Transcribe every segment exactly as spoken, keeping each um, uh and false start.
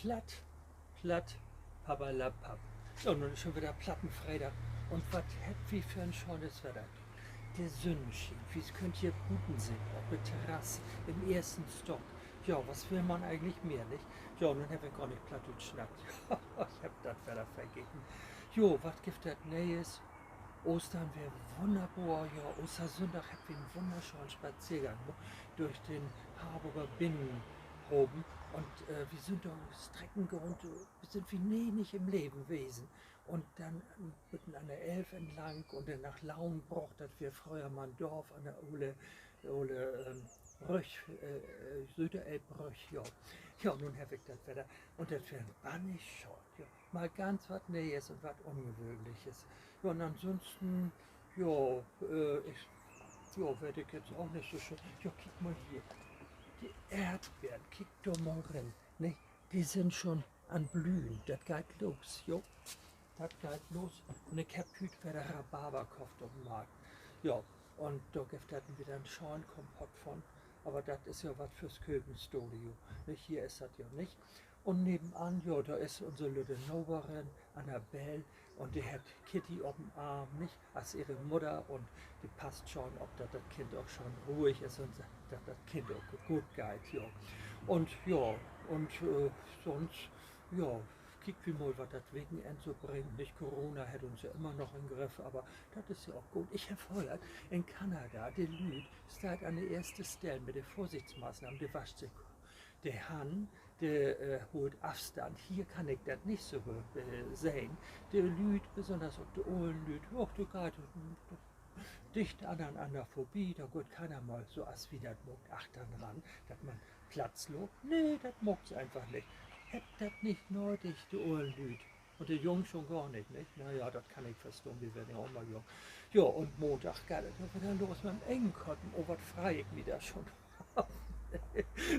Platt, platt, papperlapapp. So, nu is schon wedder Plattenfreedag. Un wat hebbt wi för en schönes Wedder? De Sünn schient. Wi köönt hier buten sitten, op de Terrass, in'n eersten Stock. Ja, wat will man egentlich mehr, nich? Ja, nu heff ik gor nich Plattdüütsch snackt. Ik heff dat wedder vergeten. Jo, wat gifft dat Nees? Oostern weer wunnerbor, ja, Oostersünndag hebbt wi en wunnerschönen Spazeergang maakt dörch den Harborger Binnenhaven. Un, äh, wi sünd dor Strecken gahn, dor sünd wi nie nich in't Leven wesen. Un denn, äh, beten an de Elv entlang un denn na Lauenbrook, dat weer fröher mal en Dörp an de ole, ole, ähm, Brüch, äh, äh, Söderelvbrüch, ja. Ja, nu heff ik dat wedder. Un dat weer bannig schöön, ja. Mal ganz wat Nees un wat Ungewöhnliches. Ja, un ansünsten, ja, äh, ik, ja, weet ik jetzt ok nich so schöön. Ja, kiek mal hier. De Eerdbeern, kiek dor mal rin, nich? De sünd schon an Blühen. Dat geiht los, jo. Dat geiht los. Un ik heff hüüt wedder Rhabarber köfft op'n Markt. Ja, un dor gifft dat denn wedder en schönen Kompott von. Aver dat is ja wat för't Kökenstudio, nich? Hier is dat ja nich. Un nevenan, ja, dor is unse lütte Naverin, Annabelle, un de hett Kitty op'n Arm, nich? As ehre Mudder, un de passt schon op, dat dat Kind ok schon ruhig is un dat dat Kind ok goot geiht, ja. Un ja, un, äh, sünst, ja, kiekt wi mal, wat dat Wekenenn so bringt, nich? Corona hett uns ja immer noch in'n Griff, aver dat is ja ok goot. Ik heff höört, in Kanada, de Lüüd steiht an de eerste Stell mit de Vörsichtsmaßnahmen, de wascht sik de Hannen, de, äh, hoolt Afstand. Hier kann ik dat nich so, äh, sehn. De Lüüd, besünners ok de olen Lüüd, och, de geiht dicht an'nanner vörbi, dor geiht keener mal so as wi dat maakt, achtern ran, dat man Platz laat. Nee, dat maakt se eenfach nich. Hebbt dat nich nödig, de olen Lüüd. Un de Jungs schon gor nich, nich? Na ja, dat kann ik verstahn, wi weren ja ok mal jung. Jo, un Maandag geiht dat wedder los mit 'n Inkopen. Oh, wat frei ik mi dor schon.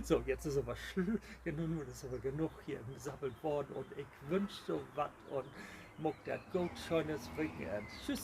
So, jetzt is aver Slu-, ja, nu, nu is aver genoog hier sabbelt worrn un ik wünsch jo wat un maakt dat goot, schönes Wekenenn. Tschüss.